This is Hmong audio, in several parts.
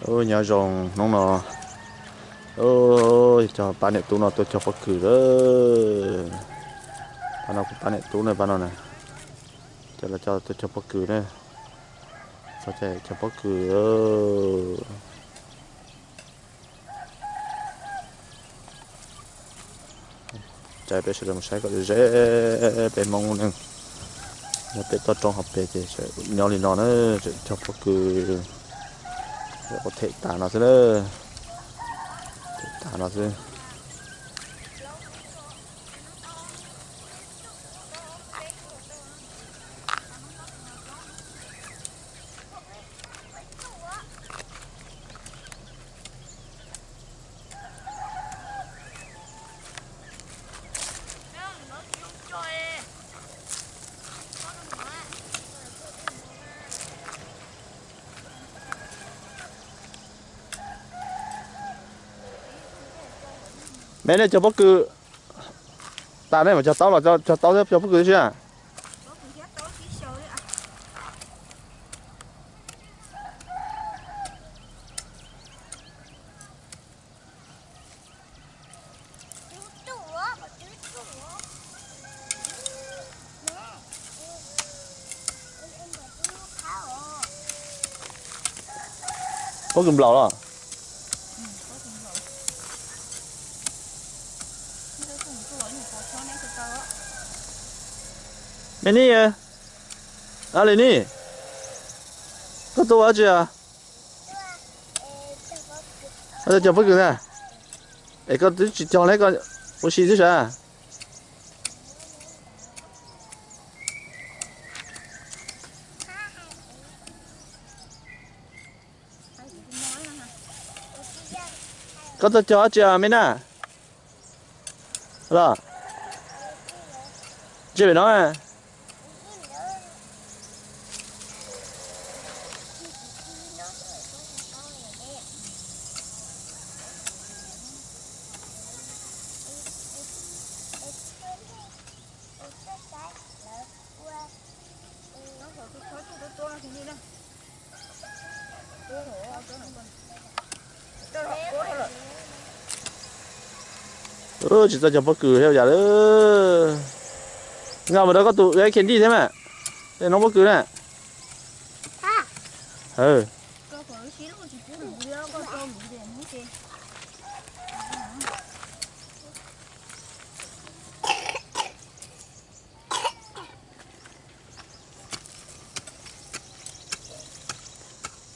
Nyob zoo hnub no, cov pab niam tub no tuaj cog pob kws lawm. Pab no kuv pab niam tub na, pab no na. Cov los cog, tuaj cog pob kws na. Cog pob kws. Cais peb sawv daws mus saib kom ze, peb Hmoob neej nyob pem toj roob hauv pes ces nyob li no na, tseem cog pob kws, ua them tas no xwb na, them tas no xwb. Me nej cog pob kws tas nej mam cog taub los cog taub thiab cog pob kws tib si na? Pob kws nplaum los? Me Nib, a li Nib, koj tuaj ua dab tsi? Koj tuaj cog pob kws na? Es koj twb tsis cog li, koj ua si xwb sav? Koj tuaj cog dab tsi me na? Los, ntsej pem no. Tsis tau cog pob kws thiab yam lawm. Nqa mus rau koj tus ua khev dij thiab mas. Noob pob kws na.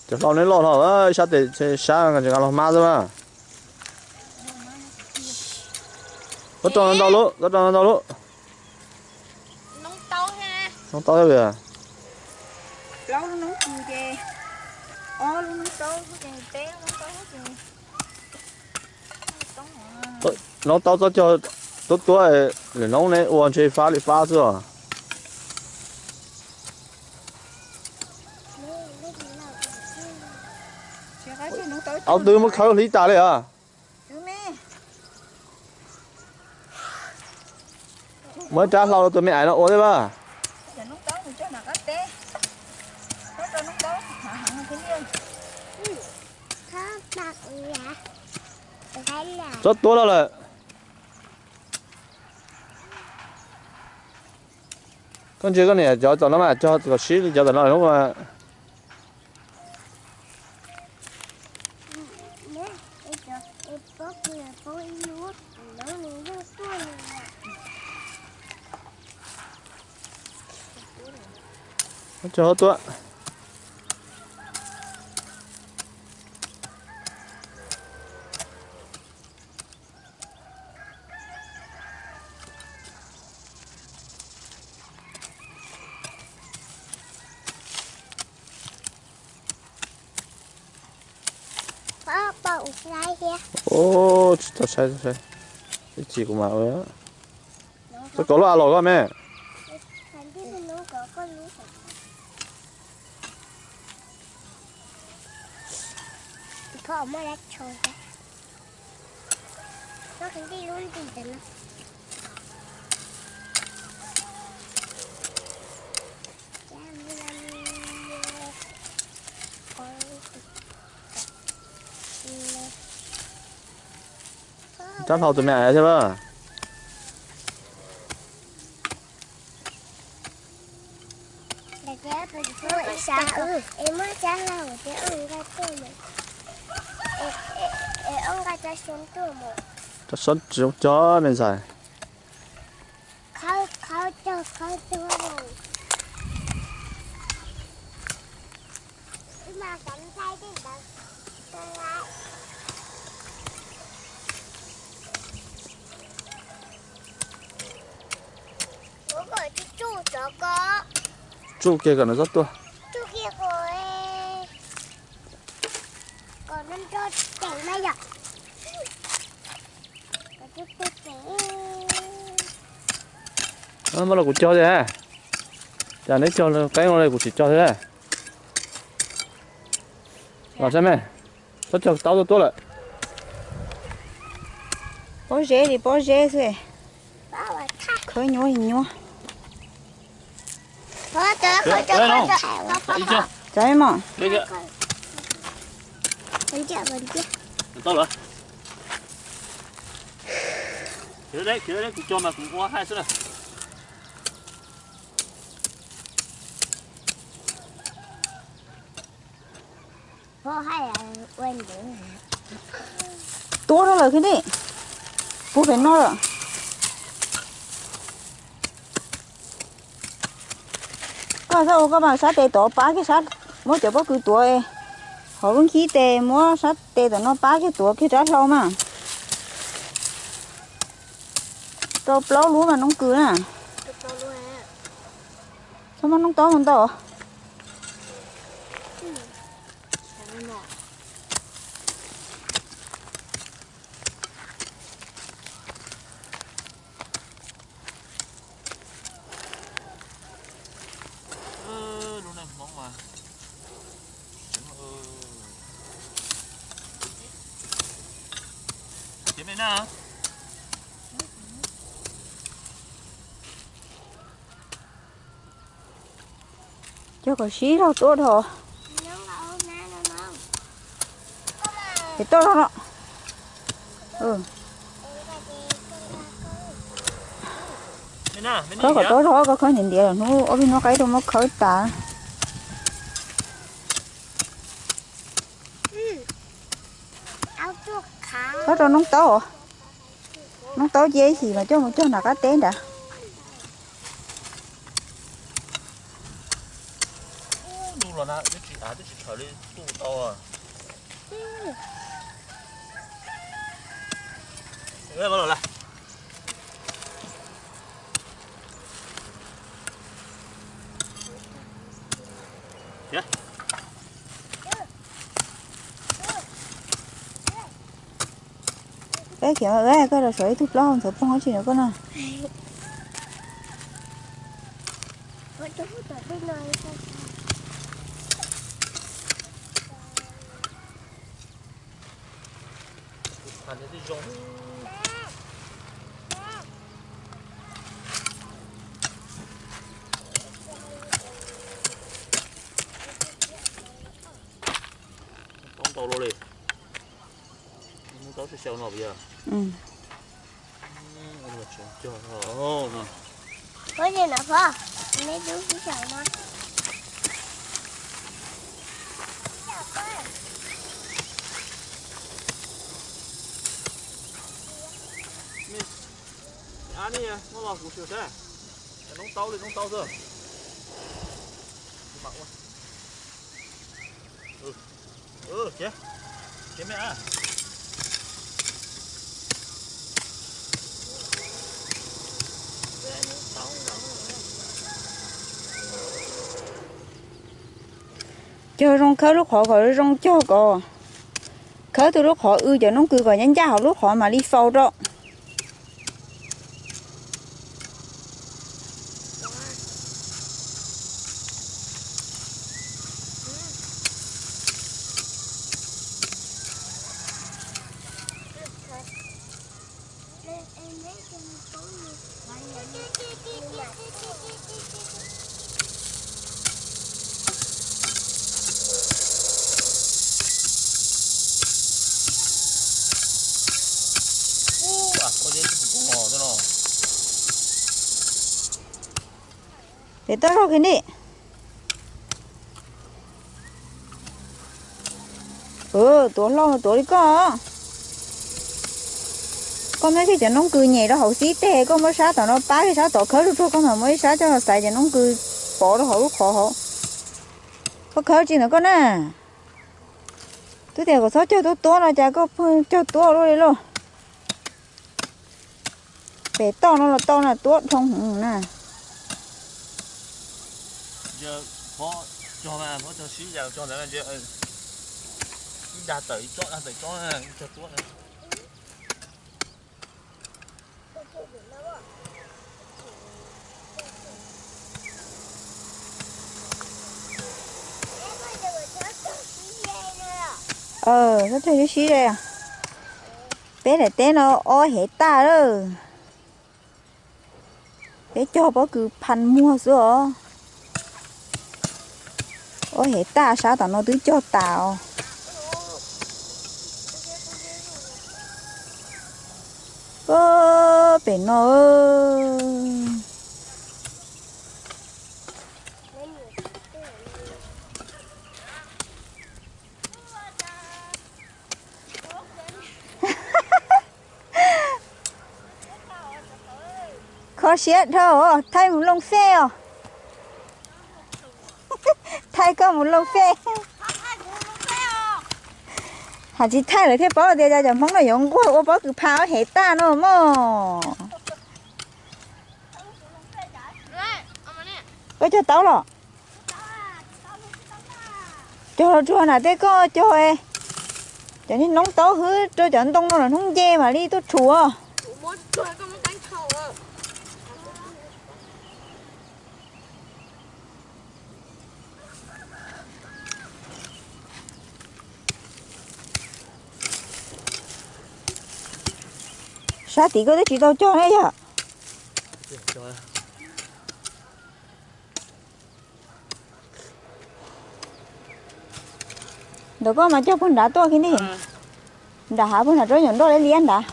Cov hlau neb loj hlo, ib sab tes sab nqa los hmab xwb mas. Koj rau ntau lub, koj rau ntau lub. Noob taub thiab. Noob taub txob cog tuab tuab, lwm noob neb ua ntshe fab li fab xwb os. Aub twb muab khawb hliv tas li os. Muab rab hlau rau tus me ais no ua thiab as. Txob tuab loj lawm. Koj ntsia koj niam cov tom no mas cog kom sib li cov tom no hnub mas. Cog tuab. Ub, tsis tau saib, tsis kuv mas. Txoj kaus lub a los koj me. Rab hlau tus me thiab lawm. Rab sob tsis zoo cog me ntxhais. Tsuj kiag kom nws txhob tuaj. Muab los kuv cog thiab. Cas neb cog qeeb no li kuv tsis cog thiab. Los saib me, txhob cog taub tuaj tuaj lawm. Pob zeb li pob zeb xwb. Khawb nyuaj nyuaj. Txav mos. Kuv cog mas kuv ua haij xwb na. Tuab rau lawm kiag li. Puag pem no lawm. Koj txhob ua, koj mas sab tes tod pab kiag sab, muab cov pob kws tuav, hauv lub nkhib tes muab sab tes tom no pab kiag tuav kiag rab hlau mas. Rau plaub lub mas noob kws na. Txhob muab noob taub mus ntau. Cog kom sib zog tuaj dhau. Es tuaj dhau no. Khawb kom tuaj dhau, koj khawb ntiav ntiav lawm hnub ob peb hnub qaib rau muab khawb tas. Khawb rau noob taub. Noob taub cia ib chim mas coj mus cog nram qab teb nrad. Peb khiav, koj rau saum ib tug plaub hau ntxuav ploog dab tsi no koj na. Taub ntau luaj li. Taub xyaw xyaw no puas yog? Ab, nej muab los kuv xyuas saib. Noob taub li noob taub xwb. Cog zoo, khawb lub qhov kom zoo, cog kom khawb tau lub qhov w cov noob kws kom ncaj ncaj hauv lub qhov mam li faus rau. Pem toj zog kiag ni. Tuav hlo tuav li koj. Koj muab kiag cov noob kws nyem rau hauv xib teg, koj muab sab tom no pab kiag sab tod khawb tsuag tsuag, koj mam muab ib sab coj los xaiv cov noob kws pov rau hauv lub qhov hauv. Koj khawb tsis ntawm koj na. Twb tias kom txhob cog tuab tuab no cas koj pheej cog tuab luaj li lauj. Pem toj no los tau na, tuab dhoo heev na. Txhob cog sib sib ze. Peb daim teb no ob hev tag lawm. Peb cog pob kws pha muag xwb os. Ob hev tag, sab tom no twb cog tas os. Pem no. Kho siab dhau, thaij mus looj fej os. Thaij koj mus looj fej. Hais tsis thaij lawv thiaj paub tias cov Hmoob no yuav nquag ua pob kws pha ob hev tag no mog. Koj cog tau los? Cog los tsuag na, tej koj cog cov niag noob taub hwb rau cov ntoo no los hnub nce mam li tuaj rhuav. Sab tid koj twb tsis tau cog ne yog? Ntawm koj mas cog puag nrad tuaj kiag ni. Nram hav puag nram roob nyuam nroj liab liab nrad.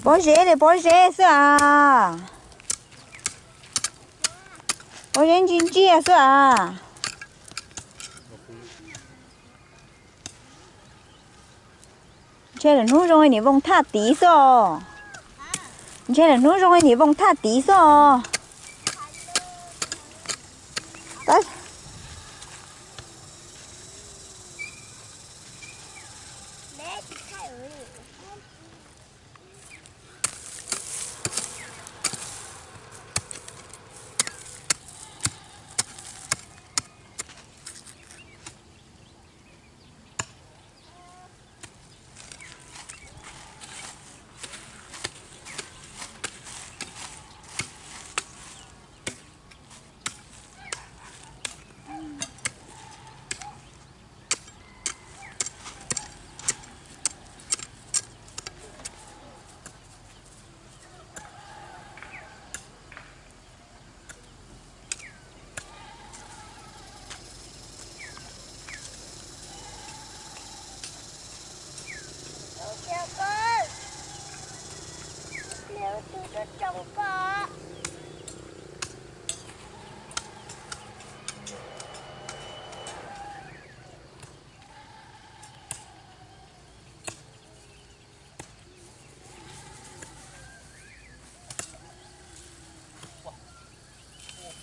Pob zeb li pob zeb xwb as. Pob zeb ntsij ntsiag xwb as. Ntshe lwm hnub zoo niam voos thaj tid xwb os. Ntshe lwm hnub zoo niam voos thaj tid xwb os.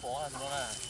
Pov no na.